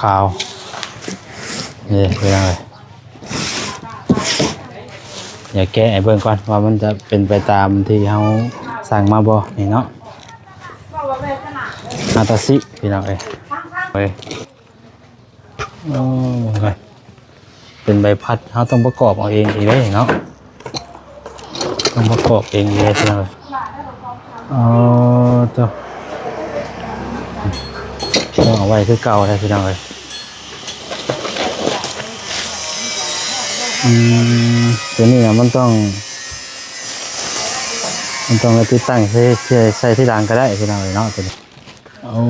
ຂາວ ນີ້ພີ່ນ້ອງເອີຍ ຢາກແກະໃຫ້ເບິ່ງກ່ອນວ່າມັນຈະເປັນໄປຕາມທີ່ເຮົາສັ່ງມາບໍ່ ນີ້ເນາະ ອາຕາຊິ ພີ່ນ້ອງເອີຍ ໂອ້ຍ ເປັນໃບພັດ ເຮົາຕ້ອງປະກອບເອົາເອງອີກເດ້ເນາະ ຕ້ອງປະກອບເອງເດ້ພີ່ນ້ອງເອີຍ ອໍ ໂທ້ ຕ້ອງເອົາໄວ້ຄືເກົ່າເດ້ພີ່ນ້ອງເອີຍ ອືມ ຕົວນີ້ນະ ມັນຕ້ອງ ມັນຕ້ອງໄດ້ຕິດຕັ້ງໃສ່ ໃສ່ ໃສ່ທີຫຼັງກໍໄດ້ພີ່ນ້ອງເອີຍເນາະ ຕົວນີ້ ໂອ້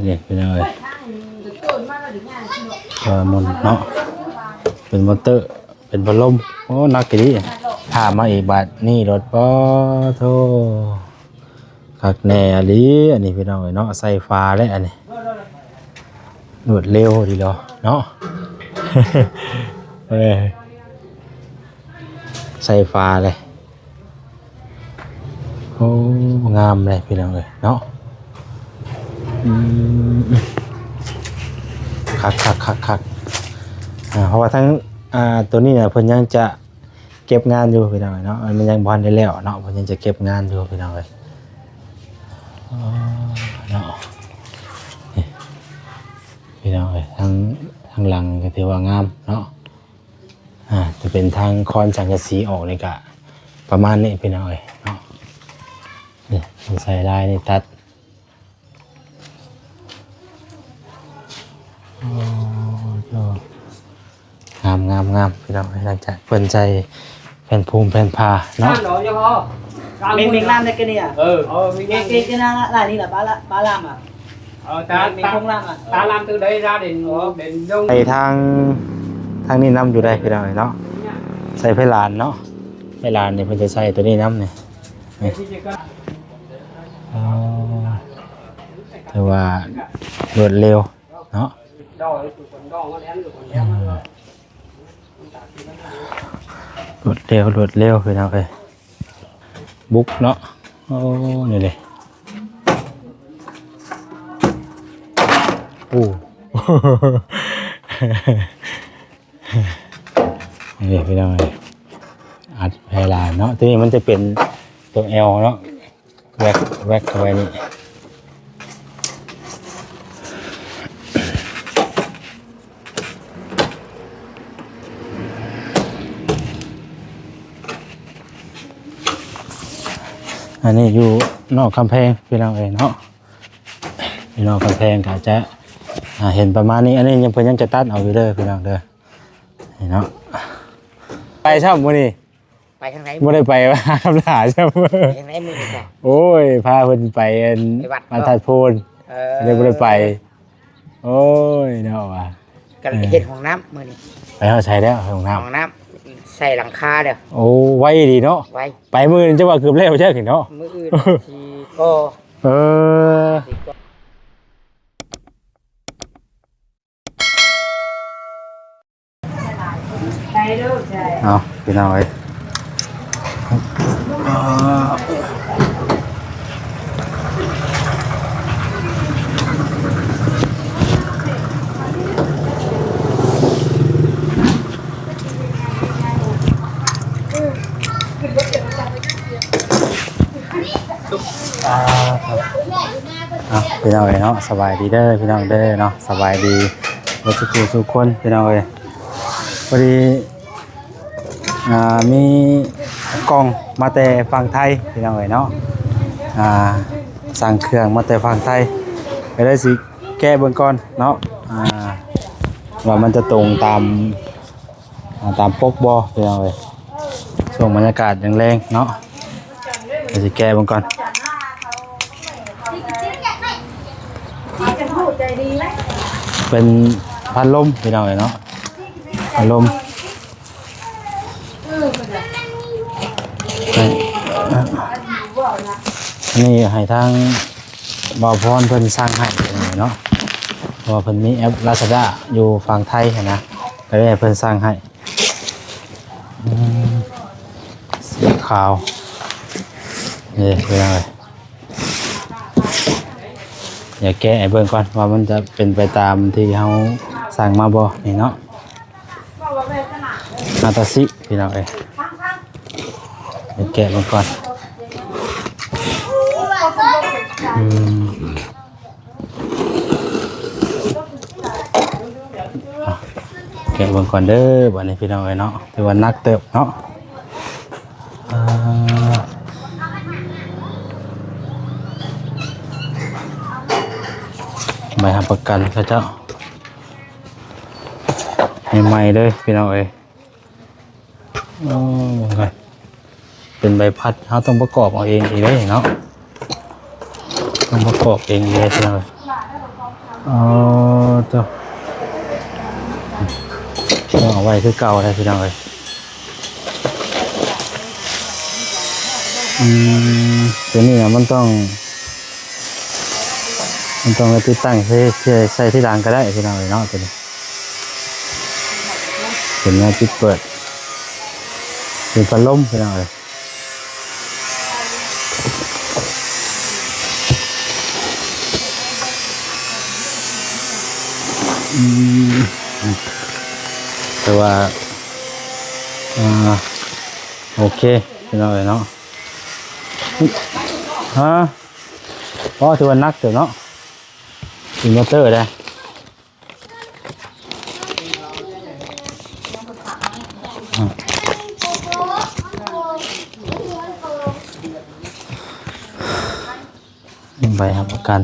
ນີ້ພີ່ນ້ອງເອີຍ ກໍໝູນເນາະ ເປັນມໍເຕີ ເປັນພັດລົມ ໂອ້ ໜັກອີ່ຫຼີ ພາມາອີກບາດນີ້ລົດ ປະໂທ້ ຄັກແນ່ອີ່ຫຼີ ອັນນີ້ພີ່ນ້ອງເອີຍເນາະ ໃສ່ຝາແລ້ວອັນນີ້ ລວດເລັວດີດອກເນາະ ເອີ ໃສ່ຝາເລີຍ ໂອ້ ງາມເລີຍພີ່ນ້ອງເອີຍເນາະ ອືມ ຄັກໆໆໆ ອ່າ ເພາະວ່າທັງ ອ່າ ຕົວນີ້ນະ ເພິ່ນຍັງຈະເກັບງານຢູ່ພີ່ນ້ອງເອີຍເນາະ ມັນຍັງບໍ່ທັນໄດ້ແລ້ວເນາະ ເພິ່ນຍັງຈະເກັບງານຢູ່ພີ່ນ້ອງເອີຍ ອໍ ເນາະ ນີ້ ພີ່ນ້ອງເອີຍ ທາງ ທາງຫຼັງນີ້ກໍຖືວ່າງາມເນາະ ອ່າ ຈະເປັນທາງຄອນສັງກະສີອອກນີ້ກະປະມານນີ້ພີ່ນ້ອງເອີຍເນາະ ນີ້ໃສ່ລາຍນີ້ຕັດ ໂອ້ ງາມໆໆ ພີ່ນ້ອງເອີຍ ຫຼັງຈາກເພິ່ນໃສ່ແຜ່ນພູມແຜ່ນຜ້າເນາະ ເປັນເມັງລາມໄດ້ກະເນຍ ເອີ ເກກະນາລາຍນີ້ລະ ປາລາ ປາລາມອະ ເອີ ຕາ ເມັງຄົງລາມອະ ຕາລາມ ໄປທາງ ທາງນີ້ນຳຢູ່ໄດ໋ພີ່ນ້ອງເອີຍເນາະ ໃສ່ໄພລານເນາະ ໄພລານນີ້ເພິ່ນຈະໃສ່ຕົວນີ້ນຳນີ້ ນີ້ ອໍ ຖືວ່າລວດເລັວເນາະ ອືມ ລວດເລັວ ລວດເລັວພີ່ນ້ອງເອີຍ ບຸກເນາະ ໂອ້ ນີ້ເດ້ ໂອ້ ນີ້ພີ່ນ້ອງເອີຍ ອັດໄພລານເນາະ ຕົວນີ້ມັນຈະເປັນຕົວແອວເນາະ ແວັກ ແວັກເຂົ້າໄປນີ້ ອັນນີ້ຢູ່ນອກກຳແພງພີ່ນ້ອງເອີຍເນາະ ຢູ່ນອກກຳແພງກໍຈະ ອ່າ ເຫັນປະມານນີ້ ອັນນີ້ຍັງ ເພິ່ນຍັງຈະຕັດເອົາຢູ່ເດີພີ່ນ້ອງເດີ ນີ້ເນາະ ໄປຊ້ຳມື້ນີ້ ໄປທາງໃດ? ບໍ່ໄດ້ໄປຫາທຳຫຼາຊ້ຳ ໄປທາງໃດມື້ນີ້? ໂອ້ຍ ພາເພິ່ນໄປອັນ ໄປວັດ ວັດທາດໂພນ ເອີ ເລີຍບໍ່ໄດ້ໄປ ໂອ້ຍ ເນາະວ່າ ກໍເຮັດຫ້ອງນ້ຳມື້ນີ້ ໄປຮອດໃສແລ້ວ? ຫ້ອງນ້ຳ ຫ້ອງນ້ຳໃສ່ຫຼັງຄາແລ້ວ ໂອ້ ໄວດີເນາະ ໄວ ໄປມື້ອື່ນຈະວ່າເກືອບແລ້ວຈັກເນາະ ມື້ອື່ນຊິກໍ່ ເອີ ຊິກໍ່. ເອົາ ພີ່ນ້ອງເອີຍ ອ່າ ພີ່ນ້ອງເອີຍເນາະ ສະບາຍດີເດີພີ່ນ້ອງເດີເນາະ ສະບາຍດີເບິດສູ່ຜູ້ສູ່ຄົນ ພີ່ນ້ອງເອີຍ ພໍດີ ອ່າ ມີກ່ອງມາແຕ່ຝັ່ງໄທ ພີ່ນ້ອງເອີຍເນາະ ອ່າ ສັ່ງເຄື່ອງມາແຕ່ຝັ່ງໄທ ກໍເລີຍຊິແກະເບິ່ງກ່ອນເນາະ ອ່າ ວ່າມັນຈະຕົງຕາມ ອ່າ ຕາມປົກບໍ່ ພີ່ນ້ອງເອີຍ ຊ່ວງບັນຍາກາດແລງໆເນາະ ດຽວຊິແກະເບິ່ງກ່ອນ ເປັນພັດລົມ ພີ່ນ້ອງເອີຍເນາະ ພັດລົມ ນີ້ໃຫ້ທາງບ່າວພອນເພິ່ນສັ່ງໃຫ້ເນາະ ເພາະວ່າເພິ່ນມີແອັບລາຊາດ້າຢູ່ຝັ່ງໄທຫັ້ນນະ ກໍເລີຍໃຫ້ເພິ່ນສັ່ງໃຫ້ ອືມ ສີຂາວ ນີ້ເປັນຫຍັງເລີຍ ດຽວແກະໃຫ້ເບິ່ງກ່ອນວ່າມັນຈະເປັນໄປຕາມທີ່ເຮົາສັ່ງມາບໍ່ນີ້ເນາະ. ຮາຕາຊິ ພີ່ນ້ອງເອີຍ ດຽວແກະເບິ່ງກ່ອນ. ອືມ ແກະເບິ່ງກ່ອນເດີ ບາດນີ້ພີ່ນ້ອງເອີຍເນາະ ຖືວ່າໜັກເຕີບເນາະ. ອ່າ ໃບຮັບປະກັນເຂົາເຈົ້າ ໃໝ່ໆເລີຍພີ່ນ້ອງເອີຍ. ໂອ້ ເປັນໃບພັດ ເຮົາຕ້ອງປະກອບເອົາເອງອີກເດ້ເນາະ ຕ້ອງປະກອບເອງອີກເດ້ພີ່ນ້ອງ. ອໍ ໂຕ ຕ້ອງເອົາໄວ້ຄືເກົ່າເດ້ພີ່ນ້ອງເອີຍ. ອືມ ຕົວນີ້ນະ ມັນຕ້ອງ ມັນຕ້ອງໄດ້ຕິດຕັ້ງໃສ່ ໃສ່ ໃສ່ທີຫຼັງກໍໄດ້ພີ່ນ້ອງເອີຍເນາະ ຕົວນີ້ ເປັນແນວປິດເປີດ ເປັນພັດລົມພີ່ນ້ອງເອີຍ. ອືມ ແຕ່ວ່າ ອ່າ ໂອເຄ ພີ່ນ້ອງເອີຍເນາະ. ຮະ ອໍ ຖືວ່າໜັກເຕີບເນາະ ເປັນມໍເຕີເດ້. ໃບຮັບປະກັນ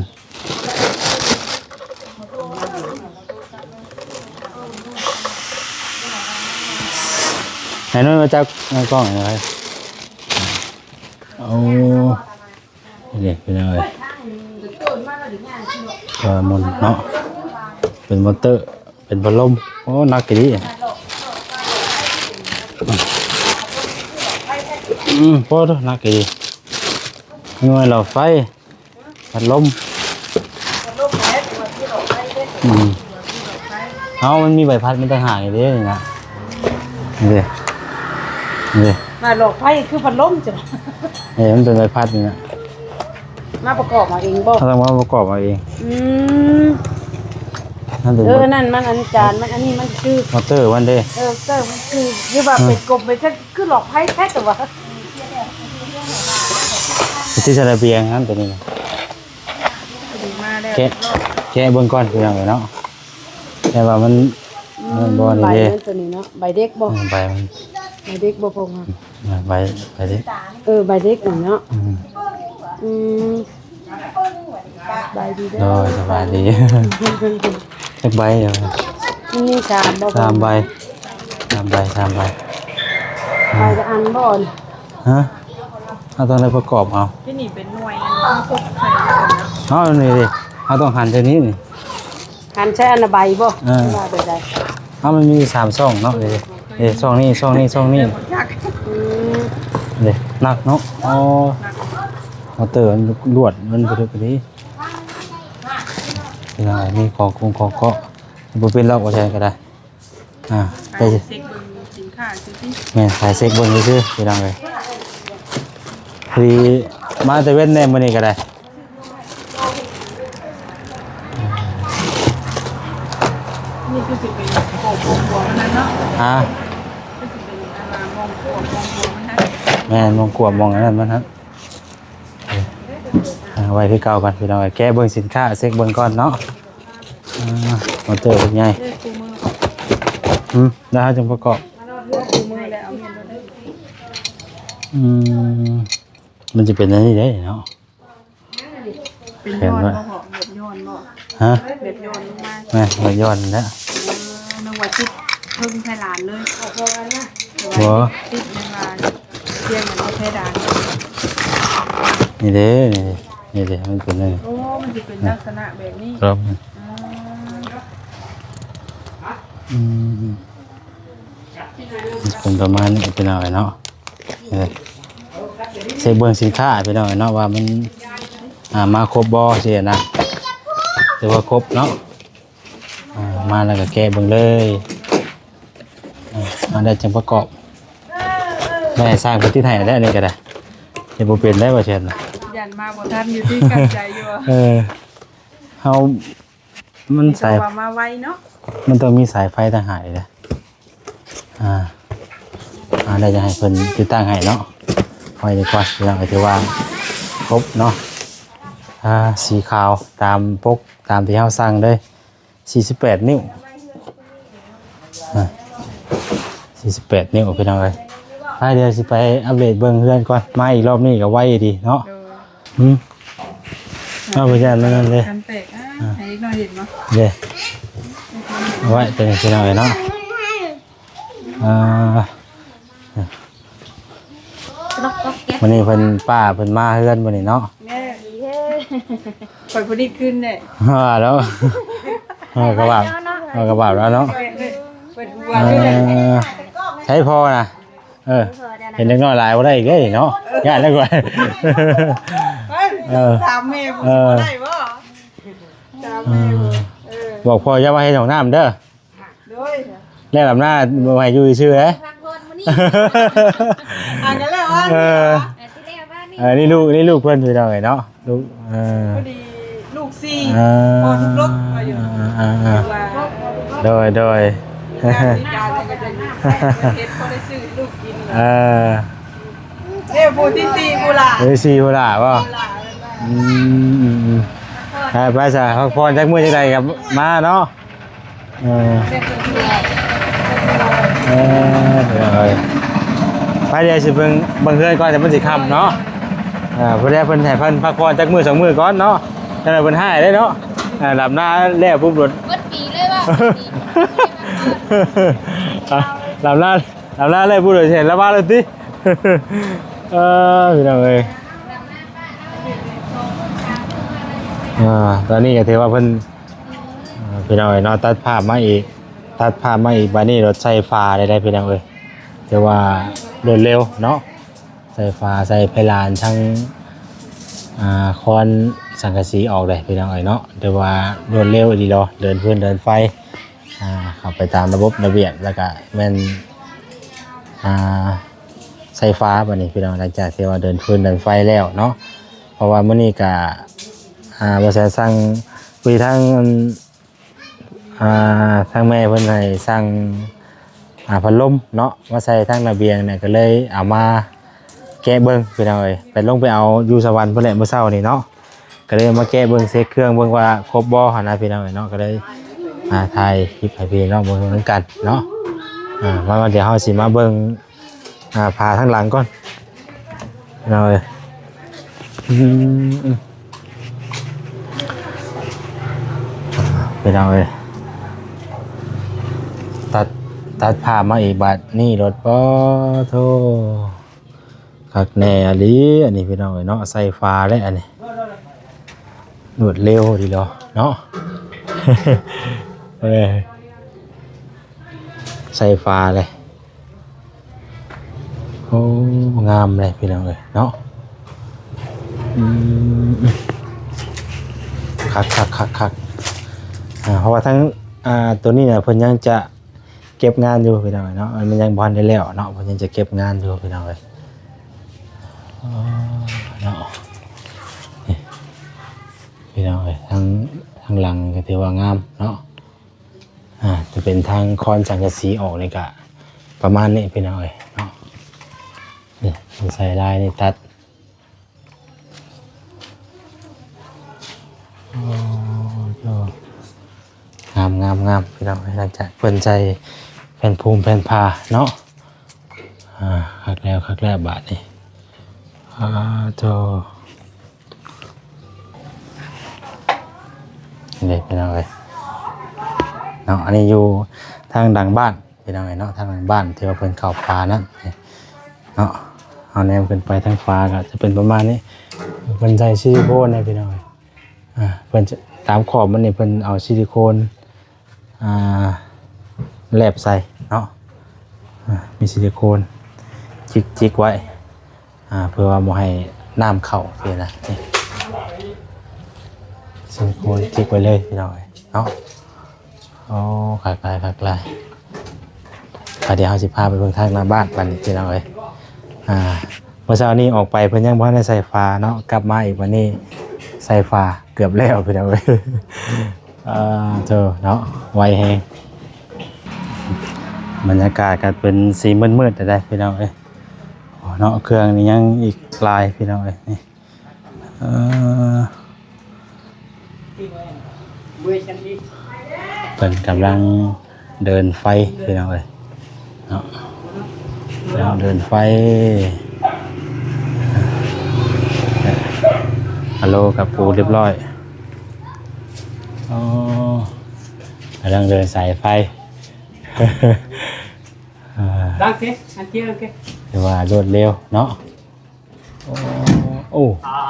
ໃຫ້ໜ່ອຍມາຈັບໃນກ້ອງໃຫ້ໜ່ອຍ. ໂອ້ ນີ້ພີ່ນ້ອງເອີຍ ກະໝູນເນາະ ເປັນມໍເຕີ ເປັນພັດລົມ. ໂອ້ ໜັກອີ່ຫຼີ ອືມ ໂອ້ ໜັກອີ່ຫຼີ ມີໄວ້ຫຼອດໄຟ ພັດລົມ. ອືມ ເອົາ ມັນມີໃບພັດມັນຕ່າງຫາກນີ້ເດ້ ນີ້ນະ ນີ້ເດ້ ນີ້ເດ້ ມາຫຼອກໄຟຄືພັດລົມຈ້ະ. ເອີ ມັນເປັນໃບພັດນີ້ນະ ມາປະກອບເອົາເອງບໍ່? ເຮົາຕ້ອງມາປະກອບເອົາເອງ. ອືມ ເອີ ນັ້ນມັນອັນຈານມັນ ອັນນີ້ມັນຄືມໍເຕີມັນເດ້. ເອີ ເຕີມັນຄື ຫຼືວ່າເປັນກົມໄປ ຄືຫຼອກໄຟແທ້ຕົວະ. ທີ່ສະລະບຽງຫັ້ນ ຕົວນີ້ນະ ແກະ ແກະເບິ່ງກ່ອນພີ່ນ້ອງເອີຍເນາະ ແຕ່ວ່າມັນ ອືມ ມັນບໍ່ນີ້ເດ້ ໃບມັນຕົວນີ້ເນາະ ໃບເດັກບໍ່? ເອີ ໃບມັນ ໃບເດັກບໍ່ ພົງຫະ ອ່າ ໃບ ໃບເດັກ ເອີ ໃບເດັກນີ້ເນາະ. ອືມ ອືມ ສະບາຍດີເດີ ໂດຍ ສະບາຍດີ. ຈັກໃບເດີ? ມີສາມບໍ່? ສາມໃບ ສາມໃບ ສາມໃບ ໃບລະອັນບໍ່? ຮະ ເຮົາຕ້ອງໄດ້ປະກອບເອົາ ທີ່ນີ້ເປັນໜ່ວຍ ອັນນີ້ເຮົາສົກໃສ່ເນາະ ເຮົານີ້ເດ ເຮົາຕ້ອງຫັນໃສ່ນີ້ນີ້ ຫັນໃສ່ອັນລະໃບບໍ່? ເອີ ວ່າແບບໃດ? ເຮົາມັນມີສາມຊ່ອງເນາະ ເດ ເດ ຊ່ອງນີ້ ຊ່ອງນີ້ ຊ່ອງນີ້ ອືມ ເດ ໜັກເນາະ. ອໍ ໜັກ ມໍເຕີມັນລວດ ມັນບໍ່ຖືກດີ. ພີ່ນ້ອງ ມີຂໍກຸງຂໍເກາະ ບໍ່ເປັນດອກ ວ່າຊັ້ນກໍໄດ້. ອ່າ ໄປເຊັກເບິ່ງສິນຄ້າຊື່ໆ ແມ່ນ ໄປເຊັກເບິ່ງຊື່ໆ ພີ່ນ້ອງເອີຍ. ພໍດີມາແຕ່ເວັນແດ່ມື້ນີ້ກໍໄດ້. ນີ້ຄືຊິເປັນໂກບຂວບມັນຫັ້ນເນາະ. ຮະ? ຄືຊິເປັນອັນວ່າມອງຂວບ ມອງຂວບມັນຫັ້ນ. ແມ່ນ ມອງຂວບ ມອງອັນນັ້ນມັນຫັ້ນ. ເອີ ເອົາໄວ້ຄືເກົ່າກ່ອນ ພີ່ນ້ອງເອີຍ. ແກະເບິ່ງສິນຄ້າ ເຊັກເບິ່ງກ່ອນເນາະ. ອ່າ ມໍເຕີເພິ່ນໃຫຍ່ ເອີ ຄູ່ມື ຫຶ ແລ້ວເຮົາຈຶ່ງປະກອບ ມາຮອດເຮືອນຄູ່ມືແລ້ວ ເອົາເງິນລົງໄດ້. ອືມ ມັນຈະເປັນອັນນີ້ເດ້ເນາະ. ເປັນຍ້ອນບໍ່ເພາະ ແບບຍ້ອນບໍ່? ຮະ? ແບບຍ້ອນລົງມາ. ແມ່ນ ແບບຍ້ອນແຫຼະ. ເອີ ນຶກວ່າຕິດເທິງໃສ່ຫຼານເລີຍ. ບໍ່ ຕິດແມ່ນວ່າ ປ່ຽນເປັນເພດານ. ນີ້ເດ້ ນີ້ເດ້ ນີ້ເດ້ ມັນເປັນນີ້. ໂອ້ ມັນຊິເປັນລັກສະນະແບບນີ້. ຄັບ ອືມ ອືມ ເປັນປະມານນີ້ ພີ່ນ້ອງເອີຍເນາະ. ເອີ ເຊັກເບິ່ງສິນຄ້າ ພີ່ນ້ອງເອີຍເນາະ ວ່າມັນ ອ່າ ມາຄົບບໍ່ ຊີ້ນະ. ຖືວ່າຄົບເນາະ. ອ່າ ມາແລ້ວກໍແກະເບິ່ງເລີຍ. ອ່າ ມາແລ້ວຈຶ່ງປະກອບ. ແມ່ຊ່າງເພິ່ນຕິດໃຫ້ແລ້ວ ອັນນີ້ກໍໄດ້. ເຮັດບໍ່ເປັນໄດ້ ວ່າຊັ້ນນະ. ຢ້ານມາບໍ່ທັນຢູ່ຕິ ກັນໃຈຢູ່. ເອີ ເອີ ເຮົາ ມັນສາຍ ເຈົ້າວ່າມາໄວເນາະ ມັນຕ້ອງມີສາຍໄຟຕ່າງຫາກອີກເດ້. ອ່າ ອ່າ ແລ້ວຈະໃຫ້ເພິ່ນຕິດຕັ້ງໃຫ້ເນາະ. ໄວ້ດີກວ່າ ພີ່ນ້ອງ ກໍຖືວ່າຄົບເນາະ. ອ່າ ສີຂາວຕາມປົກ ຕາມທີ່ເຮົາສັ່ງເລີຍ ສີ່ສິບແປດນິ້ວ. ອ່າ ສີ່ສິບແປດນິ້ວ ພີ່ນ້ອງເອີຍ. ໄປ ດຽວຊິໄປອັບເດດເບິ່ງເຮືອນກ່ອນ. ມາອີກລອບນີ້ກໍໄວດີເນາະ. ໂດຍ ຫືມ ເອົາໄປຢ້ານມັນນັ້ນເດ້ ກັນແຕກ. ອ່າ ອ່າ ໃຫ້ເດັກນ້ອຍເຫັນເນາະ ເດ້. ເອົາໄວ້ຕົວນີ້ ພີ່ນ້ອງເອີຍເນາະ. ອ່າ ມື້ນີ້ເພິ່ນ ປ້າເພິ່ນມາເຮືອນມື້ນີ້ເນາະ. ແມ່ ຂ້ອຍບໍ່ໄດ້ຄືນເດ້ ວ່າແລ້ວ ເອີ ກໍວ່າ ເອີ ກໍວ່າແລ້ວເນາະ. ເປີດຫົວ ເອີ ໃຊ້ພໍນະ. ເອີ ເຫັນເດັກນ້ອຍຫຼາຍບໍ່ໄດ້ອີກເດ້ເນາະ. ເອີ ຢ້ານແລ້ວກວ່າ ເອີ ສາມແມ່ບໍ່ ເອີ ບໍ່ໄດ້ບໍ່ ສາມແມ່ບໍ່. ເອີ ບອກພໍ່ຢ່າມາເຮັດຫ້ອງນ້ຳເດີ. ໂດຍ ແລ້ວດຳນາບໍ່ໃຫ້ຢູ່ຊື່ເດ້ ພັກຜ່ອນມື້ນີ້ ອ່າ ກໍແລ້ວວ່າ ເອີ ເອີ ທີ່ແລ້ວວ່ານີ້ ເອີ ນີ້ລູກ ນີ້ລູກເພິ່ນ ພີ່ນ້ອງເອີຍເນາະ. ລູກ ເອີ ພໍດີລູກສີ່ ອ່າ ພໍ່ລູກລົກວ່າຢູ່ ອ່າ ອ່າ ອ່າ ຄືວ່າ ໂດຍ ໂດຍ ການ ການກໍຈະເຮັດພໍໄດ້ຊື້ໃຫ້ລູກກິນ. ເອີ ເດ້ ຜູ້ທີສີ່ ຜູ້ຫຼ້າ ຜູ້ທີສີ່ ຜູ້ຫຼ້າບໍ່? ຜູ້ຫຼ້າ ຜູ້ຫຼ້າ ອືມ ອືມ ອືມ ໄປ ໄປຊະ ພັກຜ່ອນຈັກມື້ຈັກໃດກໍມາເນາະ. ເອີ ເອີ ເອີ ໄປ ດຽວຊິເບິ່ງ ເບິ່ງເຮືອນກ່ອນ ແຕ່ມັນຊິຄ່ຳເນາະ. ເອີ ເພິ່ນ ເພິ່ນໃຫ້ເພິ່ນພັກຜ່ອນຈັກມື້ສອງມື້ກ່ອນເນາະ ຈັກໜ້ອຍເພິ່ນຮ້າຍເດ້ເນາະ. ເອີ ດຳນາແລ້ວປຸບໂລດ ເບິດປີເລີຍວ່າ ດຳນາ ດຳນາແລ້ວປຸບໂລດ ເຫັນລະມາໂລດຕິ. ເອີ ພີ່ນ້ອງເອີຍ ອ່າ ຕອນນີ້ກໍຖືວ່າເພິ່ນ ອ່າ ພີ່ນ້ອງເອີຍເນາະ ຕັດພາບມາອີກ ຕັດພາບມາອີກ ບາດນີ້ລົດໃສ່ຝາໄດ້ ພີ່ນ້ອງເອີຍ. ຖືວ່າລວດເລັວເນາະ ໃສ່ຝາ ໃສ່ໄພລານ ທັງ ອ່າ ຄອນສັງກະສີອອກໄດ້ ພີ່ນ້ອງເອີຍເນາະ. ຖືວ່າລວດເລັວອີ່ຫຼີດອ ເດີນຟືນເດີນໄຟ ອ່າ ເຂົ້າໄປຕາມລະບົບລະບຽບ ແລ້ວກະແມ່ນ ອ່າ ໃສ່ຝາບາດນີ້ ພີ່ນ້ອງ. ຫຼັງຈາກທີ່ວ່າເດີນຟືນເດີນໄຟແລ້ວເນາະ ເພາະວ່າມື້ນີ້ກະ ອ່າ ບໍ່ແຊນສັ່ງ ຄຸຍທາງ ອ່າ ທາງແມ່ເພິ່ນໃຫ້ສັ່ງ ອ່າ ພັດລົມເນາະ ມາໃສ່ທາງລະບຽງນີ້ ກໍເລີຍເອົາມາແກະເບິ່ງ ພີ່ນ້ອງເອີຍ. ໄປລົງໄປເອົາຢູ່ສະຫວັນພຸ້ນແຫຼະ ມື້ເຊົ້ານີ້ເນາະ ກໍເລີຍມາແກະເບິ່ງ ເຊັກເຄື່ອງເບິ່ງວ່າຄົບບໍ່ຫັ້ນນະ ພີ່ນ້ອງເອີຍເນາະ. ກໍເລີຍ ອ່າ ຖ່າຍຄລິບໃຫ້ພີ່ນ້ອງເບິ່ງນຳກັນເນາະ. ອ່າ ມາ ມາ ດຽວເຮົາຊິມາເບິ່ງ ອ່າ ຝາທາງຫຼັງກ່ອນ ພີ່ນ້ອງເອີຍ. ອືມ ພີ່ນ້ອງເອີຍ ຕັດ ຕັດພາບມາອີກບາດນີ້ໂລດ ປາໂທ ຄັກແນ່ອີ່ຫຼີອັນນີ້ ພີ່ນ້ອງເອີຍເນາະ. ໃສ່ຝາແລ້ວອັນນີ້ ລວດເລັວດີເນາະ ເນາະ ເອີ ໃສ່ຝາແລ້ວ. ໂອ້ ງາມເລີຍພີ່ນ້ອງເອີຍເນາະ. ອືມ ຄັກໆໆໆ ອ່າ ເພາະວ່າທັງ ອ່າ ໂຕນີ້ນະ ເພິ່ນຍັງຈະເກັບງານຢູ່ພີ່ນ້ອງເອີຍເນາະ ມັນຍັງບໍ່ທັນໄດ້ແລ້ວເນາະ ເພິ່ນຍັງຈະເກັບງານຢູ່ພີ່ນ້ອງເອີຍ. ອໍ ເນາະ ນີ້ ພີ່ນ້ອງເອີຍ ທາງ ທາງຫຼັງກໍຖືວ່າງາມເນາະ. ອ່າ ຈະເປັນທາງຄອນສັງກະສີອອກນີ້ກະປະມານນີ້ພີ່ນ້ອງເອີຍເນາະ. ນີ້ ໃສ່ລາຍນີ້ຕັດ ໂອ້ ໂອ້ ງາມໆໆ ພີ່ນ້ອງເອີຍ. ຫຼັງຈາກເພິ່ນໃສ່ແຜ່ນພູມແຜ່ນຜ້າເນາະ ອ່າ ຄັກແລ້ວ ຄັກແລ້ວບາດນີ້. ອ່າ ໂທ້ ນີ້ເດ້ພີ່ນ້ອງເອີຍເນາະ. ອັນນີ້ຢູ່ທາງຫຼັງບ້ານພີ່ນ້ອງເອີຍເນາະ ທາງຫຼັງບ້ານທີ່ວ່າເພິ່ນເຂົ້າປ່ານັ້ນເນາະ. ເຮົາແນມຂຶ້ນໄປທາງຟ້າກໍຈະເປັນປະມານນີ້ ເພິ່ນໃສ່ຊິລິໂຄນນະພີ່ນ້ອງເອີຍ. ອ່າ ເພິ່ນຈະ ຕາມຂອບມັນນີ້ເພິ່ນເອົາຊິລິໂຄນ ອ່າ ແລບໃສ່ເນາະ. ອ່າ ມີຊິລິໂຄນຈິກໆໄວ້ ອ່າ ເພື່ອວ່າບໍ່ໃຫ້ນ້ຳເຂົ້າຊີ້ນະ. ນີ້ ຊິລິໂຄນຈິກໄວ້ເລີຍພີ່ນ້ອງເນາະ. ໂອ້ ຄັກຫຼາຍ ຄັກຫຼາຍ. ອ່າ ດຽວເຮົາຊິພາໄປເບິ່ງທາງໜ້າບ້ານບັດນີ້ພີ່ນ້ອງເອີຍ. ອ່າ ເມື່ອເຊົ້ານີ້ອອກໄປເພິ່ນຍັງບໍ່ທັນໄດ້ໃສ່ຝາເນາະ ກັບມາອີກບັດນີ້ໃສ່ຝາ ກືອບແລ້ວພີ່ນ້ອງເອີຍ. ເອີ ໂທ້ເນາະ ໄວແຮງ. ບັນຍາກາດກໍເປັນສີມືດໆ ໄດ້ພີ່ນ້ອງເອີຍເນາະ. ເຄື່ອງນີ້ຍັງອີກຫຼາຍພີ່ນ້ອງເອີຍ. ນີ້ ເອີ ເພິ່ນກຳລັງເດີນໄຟພີ່ນ້ອງເອີຍເນາະ. ເດີນໄຟ ອາໂລກັບປູຮຽບຮ້ອຍ. ອໍ ກຳລັງເດີນສາຍໄຟ. ເອີ ດັງເກ ອັນເກ ອັນເກ ຖືວ່າລວດເລັວເນາະ. ໂອ້ ໂອ້ ອາ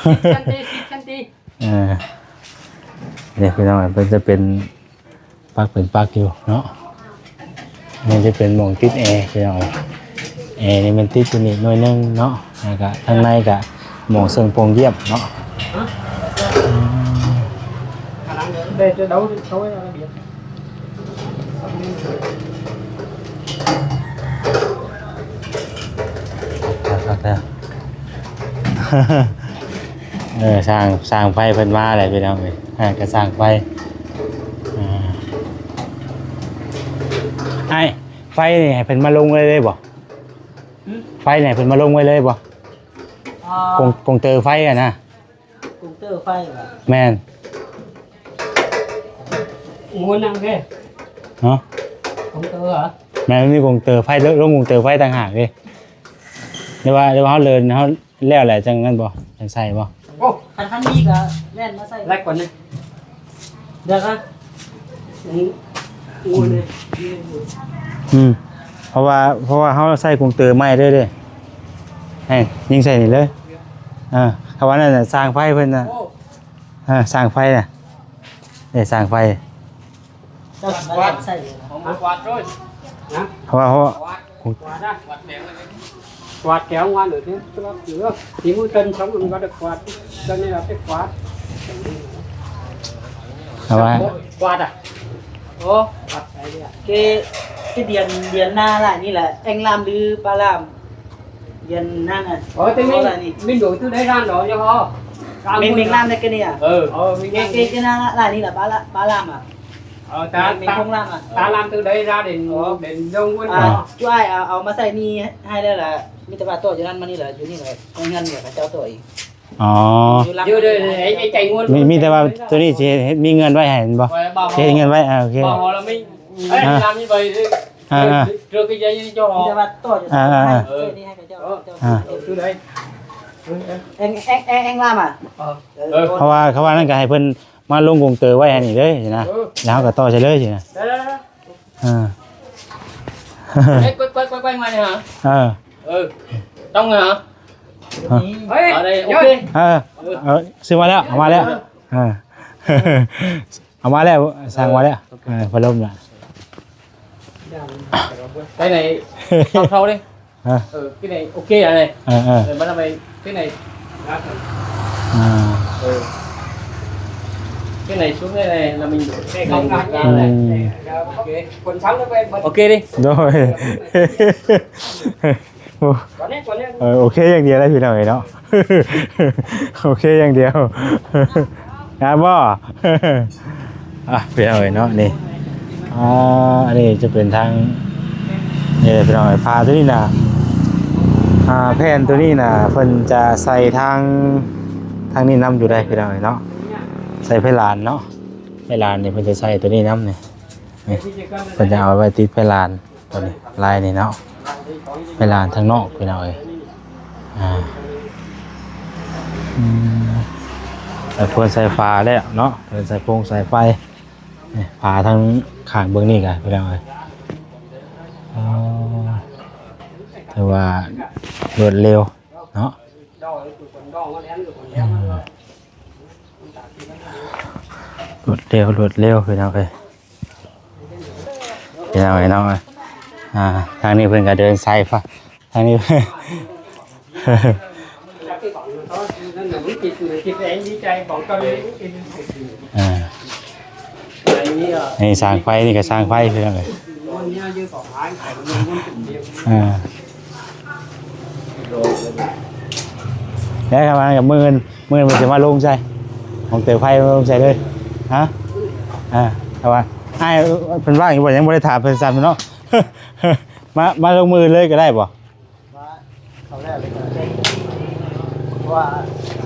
ສິບຊັນຕີ ສິບຊັນຕີ. ເອີ ນີ້ພີ່ນ້ອງ ເພິ່ນຈະເປັນປັກເປັນປັກຢູ່ເນາະ. ນີ້ຈະເປັນໝ່ອງຕິດແອພີ່ນ້ອງ. ແອນີ້ແມ່ນຕິດຢູ່ນີ້ໜ່ວຍໜຶ່ງເນາະ ແລ້ວກະທາງໃນກະໝ່ອງເຊິ່ງໂປ່ງຢ້ຽມເນາະ. ເອີ ຊ່າງ ຊ່າງໄຟເພິ່ນມາແລ້ວພີ່ນ້ອງເອີຍ. ອ່າ ກະຊ່າງໄຟ ອ່າ ອ້າຍ ໄຟນີ້ໃຫ້ເພິ່ນມາລົງໄວ້ເລີຍບໍ່? ຫື? ໄຟນີ້ໃຫ້ເພິ່ນມາລົງໄວ້ເລີຍບໍ່? ອ່າ ກົງ ກົງເຕີໄຟຫັ້ນນະ. ກົງເຕີໄຟຫວາ? ແມ່ນ. ໂອ້ ນັ່ງເດ້. ຮະ? ກົງເຕີຫວາ? ແມ່ນ ມັນມີກົງເຕີໄຟ ລົງກົງເຕີໄຟຕ່າງຫາກເດ້. ຫຼືວ່າ ຫຼືວ່າເຮົາເລີນ ເຮົາແລ້ວແຫຼະຈັ່ງນັ້ນບໍ່? ຈັ່ງໃສ່ບໍ່? ໂອ້ ຄັນ ຄັນມີກໍແລ່ນມາໃສ່ ແລກກ່ອນນະ. ດຽວນະ ອືມ ອືມ ເພາະວ່າ ເພາະວ່າເຮົາໃສ່ກົງເຕີໃໝ່ເລີຍເດ້. ໃຫ້ຍິງໃສ່ນີ້ເລີຍ. ເອີ ເພາະວ່ານັ້ນນະ ຊ່າງໄຟເພິ່ນນະ. ໂອ້ ເອີ ຊ່າງໄຟນະ ເອີ ຊ່າງໄຟ. ເຈົ້າຊິມາແລ່ນໃສ່ເລີຍນະ? ກວາດໂລດນະ. ເພາະວ່າ ເພາະວ່າ ກວາດນະ ກວາດແປງເລີຍ. ກວາດແຖວງວານເລີຍຕິ ຄືວ່າ ເອີ ສີມືເຕີນສອງອັນກໍໄດ້ກວາດ ເຈົ້ານີ້ລະໄປກວາດ ເອົາໄວ້ ກວາດອະ. ໂອ້ ກວາດໃສເດ ເກ ເກດຽນ ດຽນໜ້າລາຍນີ້ລະ ແອງລາມຫຼືປາລາມ ດຽນນັ້ນນະ. ໂອ້ ແຕ່ມີ ມີດູກຕົວໃດຮ້ານດອກຢູ່ຫໍ່ ເມັງ ເມັງລາມໄດ້ກະນີ້ອະ. ເອີ ເກ ເກ ເກໜ້າລາຍນີ້ລະ ປາລາ ປາລາມອະ. ເອີ ຕາ ເມັງ ເມັງຄົງລາມອະ ຕາລາມຕື່ໄດ້ລາເດັ່ນ ເດັ່ນດົງວຸ້ນ. ອ່າ ເນາະ ຈຸອ້າຍ ເອົາ ເອົາມາໃສ່ນີ້ໃຫ້ແລ້ວລະ ມີແຕ່ວ່າຕໍ່ຢູ່ນັ້ນມານີ້ລະ ຢູ່ນີ້ລະ ເຮືອນນີ້ລະ ເຂົາເຈົ້າຕໍ່ເອງ. ອໍ ຢູ່ເດີ ໄອ້ ໄອ້ໃຈງວນ ມີ ມີແຕ່ວ່າໂຕນີ້ຊິເຮັດ ມີເງິນໄວ້ໃຫ້ແມ່ນບໍ່? ຊິເຮັດເງິນໄວ້ ອ່າ ໂອເຄ ບໍ່ລະມີ ອ່າ ລາມີໃບ ອ່າ ເດີກະໃຫຍ່ເຈົ້າ ມີແຕ່ວ່າຕໍ່ຢູ່ ອ່າ ໃຫ້ ອ່າ ໃຫ້ເຂົາເຈົ້າ ອ່າ ເຈົ້າ ເອີ ແອງ ແອງ ແອງ ແອງລາມອະ. ເອີ ເພາະວ່າ ເພາະວ່ານັ້ນກະໃຫ້ເພິ່ນ ມາລົງກົງເຕີໄວ້ໃຫ້ນີ້ເລີຍນະ ເອີ ແລ້ວເຮົາກໍຕໍ່ໃສ່ເລີຍຊີ້ນະ. ໄດ້ ໄດ້ ໄດ້ ໄດ້ ໄດ້ ໄດ້ ໄດ້ ໄດ້ ໄດ້ ໄດ້ ໄດ້ ໄດ້ ໄດ້ ໄດ້ ເອີ ຕ້ອງຫາ ເອີ ເອົາໄດ້ ໂອເຄ ເອີ ເອີ ຊື້ມາແລ້ວ ເອົາມາແລ້ວ ເອີ ເອົາມາແລ້ວ ສັ່ງມາແລ້ວ ເອີ ພັດລົມນະ ໄປໄຫນ ເຊົາເດ້. ຮະ ເອີ ທີ່ໄຫນໂອເຄອະໄນ ເອີ ເອີ ເອີ ມັນເອົາໄປທີ່ໄຫນ ອ່າ ເອີ ທີ່ໄຫນຊຸກໄດ້ໄຫນລະມີຢູ່ ອືມ ໂອເຄ ຄົນຊ້ຳໄດ້ໄປ ໂອເຄເດ້ ໂດຍ ໂອ້ ເອີ ໂອເຄຢ່າງດຽວໄດ້ພີ່ນ້ອງເອີຍເນາະ ໂອເຄຢ່າງດຽວ ງາມບໍ່? ອ່ະ ພີ່ນ້ອງເອີຍເນາະ ນີ້ ອ່າ ອັນນີ້ຈະເປັນທາງ ນີ້ພີ່ນ້ອງເອີຍ ຜ້າຕົວນີ້ນະ ອ່າ ແຜ່ນຕົວນີ້ນະ ເພິ່ນຈະໃສ່ທາງ ທາງນີ້ນຳຢູ່ໄດ໋ພີ່ນ້ອງເອີຍເນາະ ໃສ່ໄພລານເນາະ ໄພລານນີ້ເພິ່ນຈະໃສ່ຕົວນີ້ນຳນີ້ ນີ້ ເພິ່ນຈະເອົາໄວ້ຕິດໄພລານ ຕົວນີ້ລາຍນີ້ເນາະ ໄພລານທາງນອກພີ່ນ້ອງເອີຍ ອ່າ ອືມ ແລ້ວເພິ່ນໃສ່ຝາແລ້ວເນາະ ເພິ່ນໃສ່ໂຄງໃສ່ໄຟ ນີ້ ຝາທາງຂ້າງເບິ່ງນີ້ກະພີ່ນ້ອງເອີຍ ອໍ ຖືວ່າລວດເລັວເນາະ ອືມ ລວດເລັວ ລວດເລັວພີ່ນ້ອງເອີຍ ພີ່ນ້ອງເອີຍເນາະ ອ່າ ທາງນີ້ເພິ່ນກະເດີນສາຍໄຟ ທາງນີ້ ອ່າ ນີ້ຊ່າງໄຟ ນີ້ກະຊ່າງໄຟພີ່ນ້ອງເອີຍ ອ່າ ແລ້ວກະມາກັບມື້ ມື້ເພິ່ນຊິມາລົງໃສ່ ຂອງເຕີໄຟລົງໃສ່ເລີຍ. ຮະ? ອ່າ ແຕ່ວ່າອ້າຍເພິ່ນວ່າງຢູ່ບໍ່? ຍັງບໍ່ໄດ້ຖາມເພິ່ນຊ້ຳເນາະ. ມາ ມາລົງມື້ອື່ນເລີຍກໍໄດ້ບໍ່? ມາເຂົ້າແລ້ວເລີຍກໍໄດ້ ເພາະວ່າ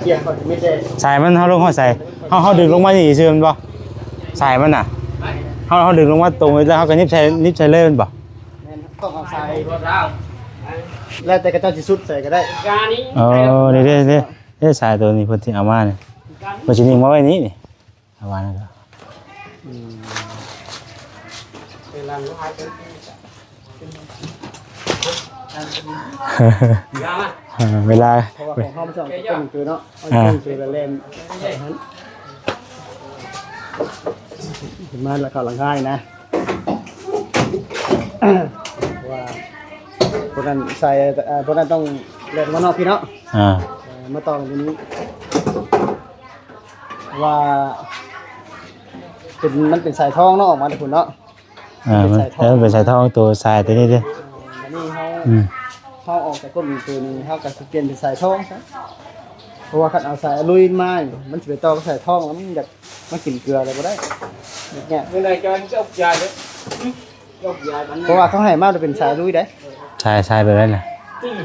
ກຽມເຂົາຈະມີແຕ່ ສາຍມັນເຮົາລົງຮອດໃສ? ເຮົາ ເຮົາດຶງລົງມານີ້ຊື່ແມ່ນບໍ່? ສາຍມັນນະ ເຮົາ ເຮົາດຶງລົງມາຕົງແລ້ວເຮົາກໍຫຍິບໃສ່ ຫຍິບໃສ່ເລີຍແມ່ນບໍ່? ແມ່ນ ຕ້ອງເອົາສາຍ ແລ້ວແຕ່ເຂົາເຈົ້າຊິສຸດໃສ່ກໍໄດ້. ເອີ ນີ້ເດ້ ເດ້ ເດ້ ສາຍໂຕນີ້ເພິ່ນຊິເອົາມານີ້ ເພິ່ນຊິຍິງມາໄວ້ນີ້ນີ້ ປະມານນັ້ນ. ອືມ ເອີ ເວລາ ເພາະວ່າຂອງເຮົາມັນຈະເອົາຕົ້ນເກີເນາະ ເອົາ ອ່າ ຕົ້ນເກີແລ້ວແລ່ນ ມາແລ້ວເຂົ້າຫຼັງຄານີ້ນະ. ວ່າພວກນັ້ນໃສ່ ເອີ ພວກນັ້ນຕ້ອງແລ່ນມານອກພີ້ເນາະ. ອ່າ ເອີ ມາຕໍ່ກັນຕົງນີ້ ວ່າເປັນ ມັນເປັນສາຍທອງເນາະ ອອກມາແຕ່ພຸ້ນເນາະ. ອ່າ ມັນເປັນສາຍທອງ ເອີ ເປັນສາຍທອງ ໂຕສາຍໂຕນີ້ເດ້. ອັນນີ້ເຮົາ ອືມ ເຮົາອອກຈາກກົ້ນໂຕນີ້ ເຮົາກໍຊິປ່ຽນເປັນສາຍທອງຊະ ເພາະວ່າຄັນເອົາສາຍອະລຸຍມານີ້ ມັນຊິໄປຕໍ່ກັບສາຍທອງ ແລ້ວມັນຢາກມາກິນເກືອແລ້ວບໍ່ໄດ້ ຍາກ. ເມື່ອໃດຈອຍມັນຈະອອກຢາເດ້ ອອກຢາ ເພາະວ່າເຂົາໃຫ້ມາເປັນສາຍອະລຸຍເດ້. ສາຍ ສາຍແບບໃດນະ?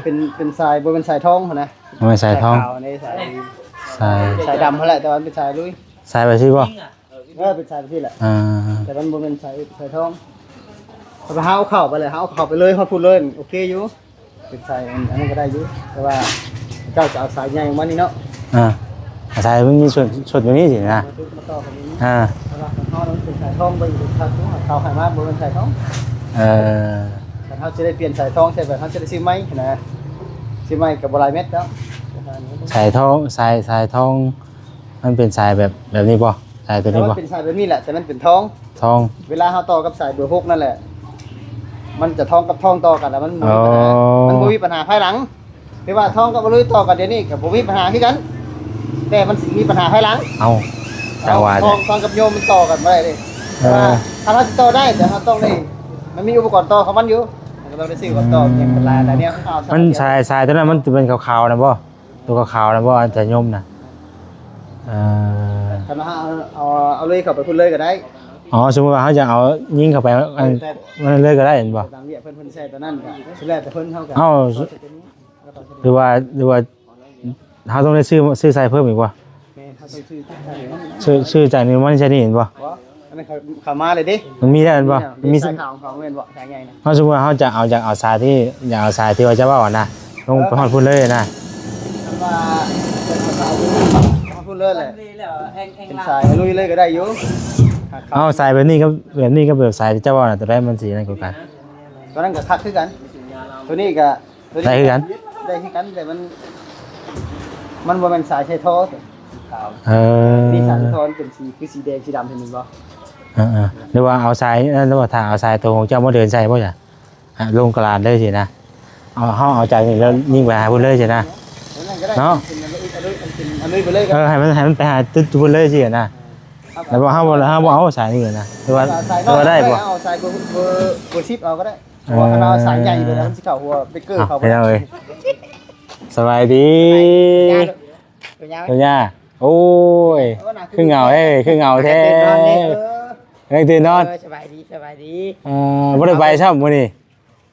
ເປັນ ເປັນສາຍ ບໍ່ແມ່ນສາຍທອງຫັ້ນນະ ບໍ່ແມ່ນສາຍທອງ ສາຍຂາວນີ້ ສາຍ ສາຍ ສາຍດຳຫັ້ນແຫຼະ ແຕ່ວ່າມັນເປັນສາຍອະລຸຍ. ສາຍແບບຊີ້ບໍ່? ເອີ ເປັນສາຍແບບຊີ້ແຫຼະ. ອ່າ ແຕ່ມັນບໍ່ແມ່ນສາຍ ສາຍທອງ. ຖ້າເຮົາເອົາເຂົ້າໄປເລີຍ ເຮົາເອົາເຂົ້າໄປເລີຍຮອດພຸ້ນເລີຍ ໂອເຄຢູ່ ເປັນສາຍອັນ ອັນນັ້ນກໍໄດ້ຢູ່ ແຕ່ວ່າເຈົ້າຈະເອົາສາຍໃຫຍ່ອອກມານີ້ເນາະ. ອ່າ ສາຍມັນມີສ່ວນ ສ່ວນຕົວນີ້ຊີ້ນະ. ມາຕໍ່ກັນນີ້ ອ່າ ແຕ່ວ່າຂອງເຮົາມັນເປັນສາຍທອງ ເບິ່ງຄັກໆ ເຂົາໃຫ້ມາບໍ່ແມ່ນສາຍທອງ. ເອີ ຄັນເຮົາຊິໄດ້ປ່ຽນສາຍທອງໃສ່ ແບບເຮົາຊິໄດ້ຊື້ໃໝ່ຫັ້ນນະ ຊື້ໃໝ່ກໍບໍ່ຫຼາຍເມັດແລ້ວ. ສາຍທອງ ສາຍ ສາຍທອງ ມັນເປັນສາຍແບບ ແບບນີ້ບໍ່? ສາຍຕົວນີ້ບໍ່? ແຕ່ວ່າເປັນສາຍແບບນີ້ແຫຼະ ແຕ່ມັນເປັນທອງ ທອງ. ເວລາເຮົາຕໍ່ກັບສາຍເບີຫົກນັ້ນແຫຼະ ມັນຈະທອງກັບທອງຕໍ່ກັນ ແລ້ວມັນບໍ່ມີບັນຫາ ອໍ ມັນບໍ່ມີບັນຫາພາຍຫຼັງ. ແຕ່ວ່າທອງກັບອະລຸຍຕໍ່ກັນດຽວນີ້ກໍບໍ່ມີບັນຫາຄືກັນ ແຕ່ມັນຊິມີບັນຫາພາຍຫຼັງ. ເອົ້າ ຈັ່ງວ່າ ທອງ ທອງກັບໂຍມມັນຕໍ່ກັນບໍ່ໄດ້ເດ້. ເອີ ແຕ່ວ່າຖ້າເຮົາຊິຕໍ່ໄດ້ ແຕ່ເຮົາຕ້ອງໄດ້ ມັນມີອຸປະກອນຕໍ່ຂອງມັນຢູ່ ເຮົາກໍຕ້ອງໄດ້ຊື້ອຸປະກອນຕໍ່ ອືມ ຫຍັງຫຼາຍໆແນວ. ມັນສາຍ ສາຍຕົວນັ້ນມັນຈະເປັນຂາວໆນະບໍ່? ຕົວຂາວໆນະບໍ່ ອັນຈະຍົມນະ? ເອີ ຄັນວ່າເຮົາເອົາ ເອົາເລີຍເຂົ້າໄປພຸ້ນເລີຍກໍໄດ້. ອໍ ສົມມຸດວ່າເຮົາຢາກເອົາຍິງເຂົ້າໄປ ເອີ ອັນ ແຕ່ ນັ້ນເລີຍກໍໄດ້ແມ່ນບໍ່? ຕາມວຽກເພິ່ນ ເພິ່ນໃສ່ຕົວນັ້ນກໍ ແລ້ວແຕ່ເພິ່ນ. ເຮົາກໍ ເອົ້າ ເອົາຕົວນີ້ ຫຼືວ່າ ຫຼືວ່າເຮົາຕ້ອງໄດ້ຊື້ ຊື້ໃສ່ເພີ່ມອີກບໍ່? ແມ່ນ ເຮົາຕ້ອງຊື້ ຊື້ ຊື້ຈາກນີ້ມາໃສ່ນີ້ແມ່ນບໍ່? ບໍ່ ອັນນັ້ນເຂົາ ເຂົາມາເລີຍເດ້. ມັນມີແລ້ວແມ່ນບໍ່? ມີ ມີສາຍຂາວຂອງເຂົາແມ່ນບໍ່? ສາຍໃຫຍ່ນະ. ເຮົາສົມມຸດວ່າເຮົາຈະເອົາ ຢາກເອົາສາຍທີ່ ຢາກເອົາສາຍທີ່ວ່າຈະເວົ້າຫັ້ນນະ ລົງໄປຮອດພຸ້ນເລີຍນະ. ຄັນວ່າເພິ່ນເອົາສາຍຢູ່ນີ້ ຮອດພຸ້ນເລີຍແຫຼະ ເປັນສາຍລຸຍເລີຍກໍໄດ້ຢູ່. ເອົາສາຍແບບນີ້ກັບ ແບບນີ້ກັບແບບສາຍທີ່ເຈົ້າເວົ້ານະ ຕົວໃດມັນຊິນັ້ນກວ່າກັນ? ຕົວນັ້ນກໍຄັກຄືກັນ ຕົວນີ້ກໍ ໄດ້ຄືກັນ ໄດ້ຄືກັນ ແຕ່ມັນ ມັນບໍ່ແມ່ນສາຍໃສ່ທໍ່ ເອີ ມີສາຍໃສ່ທໍ່ເປັນສີ ຄືສີແດງສີດຳ ເຫັນບໍ່? ເອີໆ ຫຼືວ່າເອົາສາຍ ເອີ ຫຼືວ່າຖ້າເອົາສາຍໂຕຂອງເຈົ້າມາເດີນໃສ່ບໍ່? ອາ ລົງກະລານເລີຍຊີ້ນະ ເອົາ ເຮົາເອົາຈາກນີ້ແລ້ວຍິງໄປຫາພຸ້ນເລີຍຊີ້ນະ ເນາະ. ເອີ ໃຫ້ມັນ ໃຫ້ມັນໄປຫາຈຸດພຸ້ນເລີຍຊີ້ນະ ແລ້ວເຮົາບໍ່ ເຮົາບໍ່ເອົາສາຍນີ້ນະ ຫຼືວ່າ ຫຼືວ່າໄດ້ບໍ່? ເອົາສາຍເບີ ເບີ ເບີສິບເອົາກໍໄດ້. ເອີ ເພາະວ່າຄັນເຮົາເອົາສາຍໃຫຍ່ໄປແລ້ວ ມັນຊິເຂົ້າຫົວເບເກີເຂົາບໍ່ໄດ້. ເອົາ ພີ່ນ້ອງເອີຍ ສະບາຍດີ ເປັນຫຍັງ ເປັນຫຍັງ ໂອ້ຍ ຄືເຫງົາເດ້ ຄືເຫງົາແທ້ ກຳລັງຕື່ນນອນເດ້. ເອີ ກຳລັງຕື່ນນອນ ເອີ ສະບາຍດີ ສະບາຍດີ. ເອີ ບໍ່ໄດ້ໄປຊ້ຳມື້ນີ້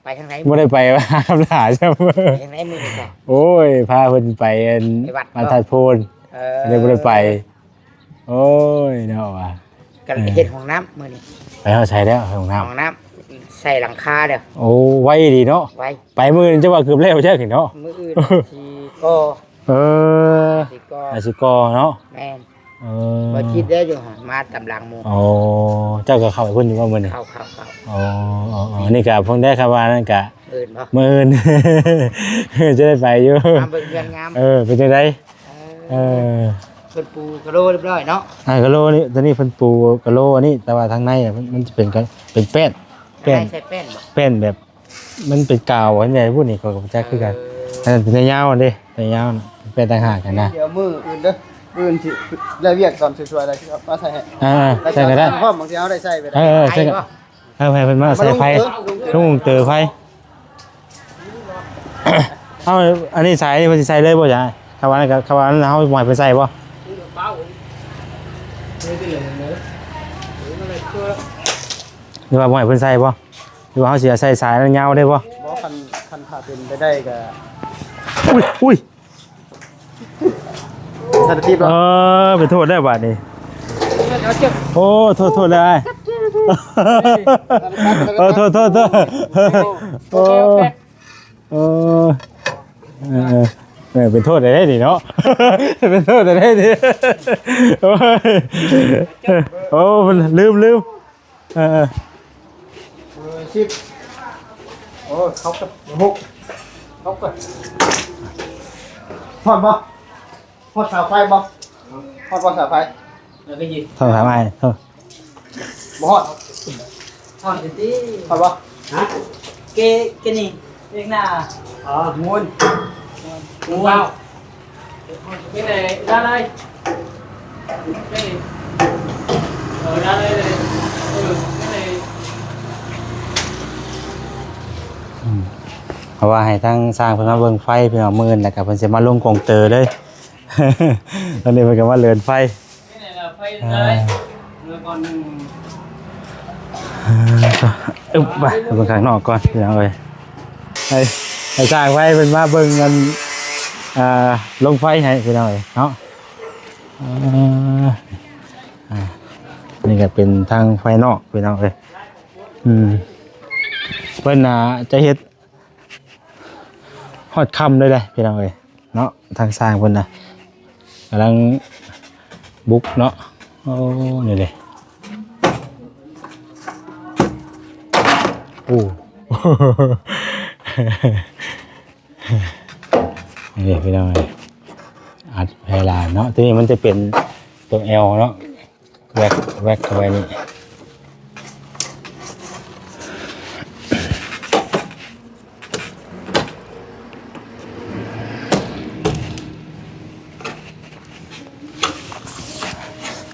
ໄປທາງໃດ? ບໍ່ໄດ້ໄປຫານ້ຳຫຼາຊ້ຳ ໄປທາງໃດມື້ນີ້? ໂອ້ຍ ພາເພິ່ນໄປອັນ ໄປວັດ ວັດທາດໂພນ ເອີ ກໍເລີຍບໍ່ໄດ້ໄປ. ໂອ້ຍເນາະວ່າ ກໍເຮັດຫ້ອງນ້ຳມື້ນີ້ ໄປຮອດໃສແລ້ວ? ຫ້ອງນ້ຳ ຫ້ອງນ້ຳໃສ່ຫຼັງຄາແລ້ວ. ໂອ້ ໄວດີເນາະ ໄວ ໄປມື້ນີ້ຈະວ່າເກືອບແລ້ວຈັກເນາະ ມື້ອື່ນຊິກໍ່ ເອີ ຊິກໍ່ ຊິກໍ່ເນາະ ແມ່ນ ເອີ ບໍ່ຄິດແລ້ວຢູ່ມາຕາມຫຼັງໝູ່. ອໍ ເຈົ້າກໍເຂົ້າໄປພຸ້ນຢູ່ບໍ່ມື້ນີ້? ເຂົ້າ ເຂົ້າ ເຂົ້າ. ອໍ ອໍ ອໍ ນີ້ກໍເພິ່ນໄດ້ຄຳວ່ານັ້ນກະ ມື້ອື່ນບໍ່? ມື້ອື່ນ ຈະໄດ້ໄປຢູ່ ມາເບິ່ງເຮືອນງາມ. ເອີ ເປັນຈັ່ງໃດ? ເອີ ເອີ ເພິ່ນປູກະໂລຮຽບຮ້ອຍເນາະ. ອ່າ ກະໂລນີ້ ຕອນນີ້ເພິ່ນປູກະໂລອັນນີ້ ແຕ່ວ່າທາງໃນມັນ ມັນຈະເປັນ ເປັນແປ້ນ ແປ້ນ ໃສ່ແປ້ນບໍ່? ແປ້ນແບບ ມັນເປັນກາວອັນໃຫຍ່ພຸ້ນນີ້ ຂ້ອຍກໍບໍ່ຈັກຄືກັນ. ເອີ ອັນນັ້ນແຕ່ຍາວເດ້ ແຕ່ຍາວນະ ແປ້ນຕ່າງຫາກຫັ້ນນະ. ດຽວມື້ອື່ນເດີ ມື້ອື່ນຊິໄດ້ວຽກຕອນສວຍໆ ແລ້ວຊິເອົາມາໃສ່ໃຫ້. ອ່າ ໃສ່ກໍໄດ້ ບາງທີເຮົາໄດ້ໃສ່ໄປ. ເອີ ໃສ່ກໍ ເອົາໃຫ້ເພິ່ນມາໃສ່ໄຟ ມາລົງເຕີ ລົງເຕີໄຟ. ເອົາ ອັນນີ້ໃສ່ ເພິ່ນຊິໃສ່ເລີຍບໍ່? ຈະ ຄຳວ່ານັ້ນກໍ ຄຳວ່ານັ້ນເຮົາບໍ່ໃຫ້ເພິ່ນໃສ່ບໍ່? ເອີ ເອົາ ຫຼືວ່າບໍ່ໃຫ້ເພິ່ນໃສ່ບໍ່? ຫຼືວ່າເຮົາຊິເອົາໃສ່ສາຍຍາວໄດ້ບໍ່? ບໍ່ ຄັນ ຄັນຖ້າເປັນໄປໄດ້ກໍ ອຸ້ຍ ອຸ້ຍ ທັນທີບ ເອີ ເປັນໂທດແລ້ວບາດນີ້. ໂອ້ ໂທດ ໂທດແລ້ວອ້າຍ. ເອີ ໂທດ ໂທດ ໂທດ. ໂອ້ ເອີ ເອີ ເປັນໂທດໄດ້ນີ້ເນາະ ເປັນໂທດໄດ້ນີ້. ໂອ້ຍ ໂອ້ ລືມ ລືມ. ເອີ ເອີ ເອີ ສິບ. ໂອ້ ເຂົ້າກັບຫົກ ເຂົ້າກັບ ຮອດບໍ່? ຮອດເສົາໄຟບໍ່? ຮອດບໍ່ເສົາໄຟ? ແລ້ວກໍຍິງ ໂທດ ຖາມອ້າຍ ໂທດ. ບໍ່ຮອດ ຮອດຢູ່ຕິ ຮອດບໍ່? ຮະ ເກ ເກນີ້ ເອກໜ້າ ອໍ ມູນ ມູນ ເປັນໄງ ໄດ້ເລີຍ ເອີ ໄດ້ເລີຍ ເອີ ເປັນໄງ. ອືມ ເພາະວ່າໃຫ້ທາງຊ່າງເພິ່ນມາເບິ່ງໄຟ ພີ່ນ້ອງ ມື້ອື່ນ ແລ້ວກໍເພິ່ນຊິມາລົງກົງເຕີເລີຍ. ຕອນນີ້ເພິ່ນກໍມາເລີນໄຟ ອ່າ ອຶບ ໄປເບິ່ງຂ້າງນອກກ່ອນ ພີ່ນ້ອງເອີຍ. ໃຫ້ ໃຫ້ຊ່າງໄຟເພິ່ນມາເບິ່ງອັນ ອ່າ ລົງໄຟໃຫ້ ພີ່ນ້ອງເອີຍເນາະ. ອ່າ ອ່າ ນີ້ກໍເປັນທາງພາຍນອກ ພີ່ນ້ອງເອີຍ. ອືມ ເພິ່ນ ອ່າ ຈະເຮັດ ຮອດຄ່ຳເລີຍເດ້ ພີ່ນ້ອງເອີຍເນາະ. ທາງຊ່າງເພິ່ນນະ ກຳລັງບຸກເນາະ. ໂອ້ ນີ້ເດ້ ໂອ້ ນີ້ເດ້ ພີ່ນ້ອງເອີຍ ອັດແຜ່ລານເນາະ. ຕົວນີ້ມັນຈະເປັນຕົວແອວເນາະ. ແວັກ ແວັກເຂົ້າໄປນີ້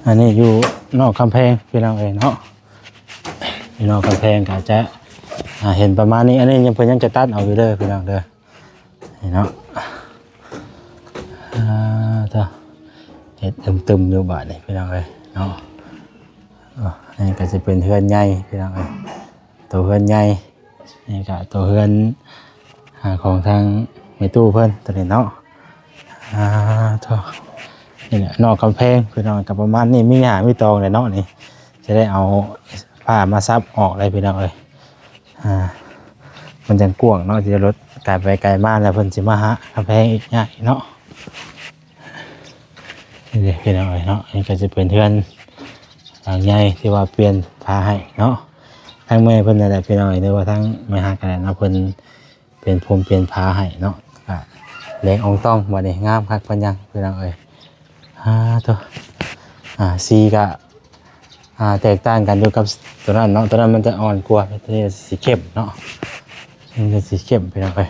ອັນນີ້ຢູ່ນອກກຳແພງ ພີ່ນ້ອງເອີຍເນາະ. ຢູ່ນອກກຳແພງກໍອາດຈະ ອ່າ ເຫັນປະມານນີ້. ອັນນີ້ຍັງ ເພິ່ນຍັງຈະຕັດເອົາຢູ່ເດີ ພີ່ນ້ອງເດີ. ນີ້ເນາະ ອ່າ ເຮັດຕຶມໆຢູ່ບາດນີ້ ພີ່ນ້ອງເອີຍເນາະ. ເອີ ນີ້ກໍຊິເປັນເຮືອນໃຫຍ່ ພີ່ນ້ອງເອີຍ ໂຕເຮືອນໃຫຍ່. ນີ້ກໍໂຕເຮືອນ ອ່າ ຂອງທາງແມ່ຕູ້ເພິ່ນ ໂຕນີ້ເນາະ. ອ່າ ໂທ້ ນີ້ແຫຼະ ນອກກຳແພງ ພີ່ນ້ອງ ກໍປະມານນີ້ ມີຫຍ້າມີຕອງແຫຼະເນາະ. ນີ້ຈະໄດ້ເອົາຜ້າມາສັບອອກໄດ້ ພີ່ນ້ອງເອີຍ. ອ່າ ມັນຈັ່ງກວ້າງເນາະ ທີ່ລົດໄກໄປໄກມາ ແລ້ວເພິ່ນຊິມາຫາກຳແພງອີກຍາກເນາະ. ນີ້ເດ້ ພີ່ນ້ອງເອີຍເນາະ ນີ້ກໍຈະເປັນເຮືອນຫຼັງໃຫຍ່ທີ່ວ່າປ່ຽນຝາໃຫ້ເນາະ. ທາງແມ່ເພິ່ນນັ້ນແຫຼະ ພີ່ນ້ອງເອີຍ ຫຼືວ່າທາງແມ່ຮັກນັ້ນແຫຼະເນາະ ເພິ່ນປ່ຽນພົມປ່ຽນຝາໃຫ້ເນາະ. ກໍແດງອອງຕອງ ບາດນີ້ງາມຄັກປານຫຍັງ ພີ່ນ້ອງເອີຍ. ອ່າ ໂທ້ ອ່າ ສີກໍ ອ່າ ແຕກຕ່າງກັນຢູ່ກັບຕົວນັ້ນເນາະ. ຕົວນັ້ນມັນຈະອ່ອນກວ່າ ຕົວນີ້ສີເຂັ້ມເນາະ ມັນຈະສີເຂັ້ມ ພີ່ນ້ອງເອີຍ.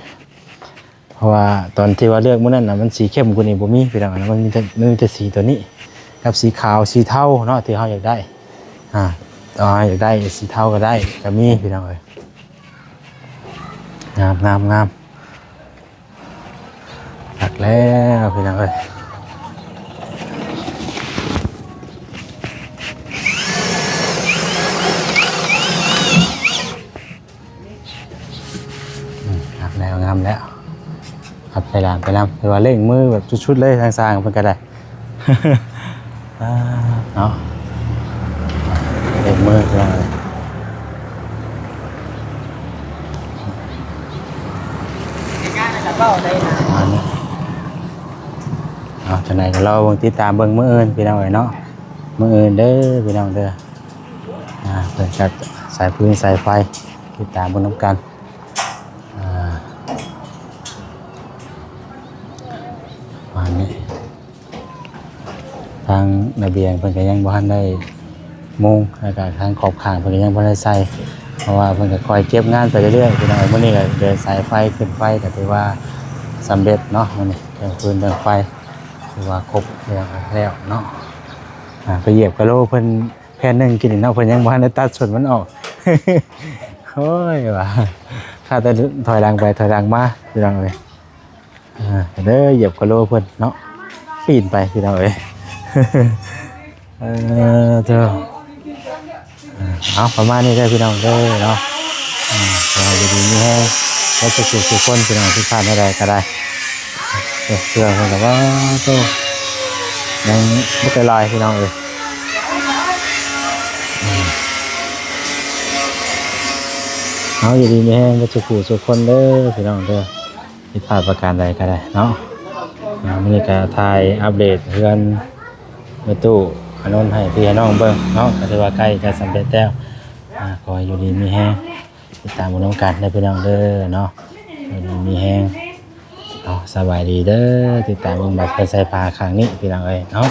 ເພາະວ່າຕອນທີ່ວ່າເລືອກມື້ນັ້ນນະ ມັນສີເຂັ້ມກວ່ານີ້ບໍ່ມີ ພີ່ນ້ອງເອີຍ. ມັນມີແຕ່ ມັນມີແຕ່ສີຕົວນີ້ກັບສີຂາວ ສີເທົາເນາະ ທີ່ເຮົາຢາກໄດ້. ອ່າ ເຮົາຢາກໄດ້ສີເທົາກໍໄດ້ ກໍມີ ພີ່ນ້ອງເອີຍ. ງາມ ງາມ ງາມ. ຄັກແລ້ວ ພີ່ນ້ອງເອີຍ ອືມ ຄັກແລ້ວ ງາມແລ້ວ. ອັດໄປລາມໄປລຳ ຖືວ່າເລັ່ງມືແບບສຸດໆເລີຍ ທາງຊ່າງເພິ່ນກໍໄດ້ ອ່າ ເນາະ ເລັ່ງມື ພີ່ນ້ອງເອີຍ. ປະມານນີ້ ເອົາ ຈັ່ງໃດກໍລໍເບິ່ງ ຕິດຕາມເບິ່ງມື້ອື່ນ ພີ່ນ້ອງເອີຍເນາະ. ມື້ອື່ນເດີ ພີ່ນ້ອງເດີ ອ່າ ເພິ່ນຈັດສາຍຟືນສາຍໄຟ ຕິດຕາມເບິ່ງນຳກັນ. ອ່າ ປະມານນີ້ ທາງລະບຽງເພິ່ນກໍຍັງບໍ່ທັນໄດ້ມຸງ ແລ້ວກໍທາງຂອບຂ້າງເພິ່ນກໍຍັງບໍ່ໄດ້ໃສ່ ເພາະວ່າເພິ່ນກໍຄ່ອຍເກັບງານໄປເລື້ອຍໆ ພີ່ນ້ອງ. ມື້ນີ້ກໍເດີນສາຍໄຟຂຶ້ນໄຟ ກໍຖືວ່າສຳເລັດເນາະ. ມື້ນີ້ເລື່ອງຟືນເລື່ອງໄຟ ຖືວ່າຄົບເລື່ອງແລ້ວເນາະ. ອ່າ ໄປຢຽບກະໂຫຼເພິ່ນແຜ່ນໜຶ່ງກີ້ນີ້ເນາະ ເພິ່ນຍັງບໍ່ທັນໄດ້ຕັດສົ້ນມັນອອກ. ໂອ້ຍ ວ່າ ຂ້າແຕ່ຖອຍຫຼັງໄປຖອຍຫຼັງມາ ພີ່ນ້ອງເອີຍ. ອ່າ ເດີ ຢຽບກະໂຫຼເພິ່ນເນາະ ປີນໄປ ພີ່ນ້ອງເອີຍ. ເອີ ເຈົ້າ ເອົາ ປະມານນີ້ເດີພີ່ນ້ອງເດີເນາະ. ເອີ ຂໍໃຫ້ຢູ່ດີມີແຮງເບິດສູ່ຜູ້ສູ່ຄົນ ພີ່ນ້ອງ ຜິດພາດແນວໃດກໍໄດ້ ເອີ ເຄື່ອງເພິ່ນກໍວ່າ ໂອ້ ຍັງບໍ່ໄດ້ຫຼາຍ ພີ່ນ້ອງເອີຍ. ເອົາ ຢູ່ດີມີແຮງເບິດສູ່ຜູ້ສູ່ຄົນເດີພີ່ນ້ອງເດີ. ຜິດພາດປະການໃດກໍໄດ້ເນາະ. ອ່າ ມື້ນີ້ກໍຖ່າຍອັບເດດເຮືອນແມ່ຕູ້ອານົນໃຫ້ພີ່ໃຫ້ນ້ອງເບິ່ງເນາະ, ກໍຖືວ່າໃກ້ຈະສຳເລັດແລ້ວ. ອ່າ ຂໍໃຫ້ຢູ່ດີມີແຮງ ຕິດຕາມເບິ່ງນຳກັນເດີພີ່ນ້ອງເດີເນາະ. ຢູ່ດີມີແຮງເນາະ, ສະບາຍດີເດີ. ຕິດຕາມເບິ່ງບັດເພິ່ນໃສ່ຜ້າຂ້າງນີ້ ພີ່ນ້ອງເອີຍເນາະ.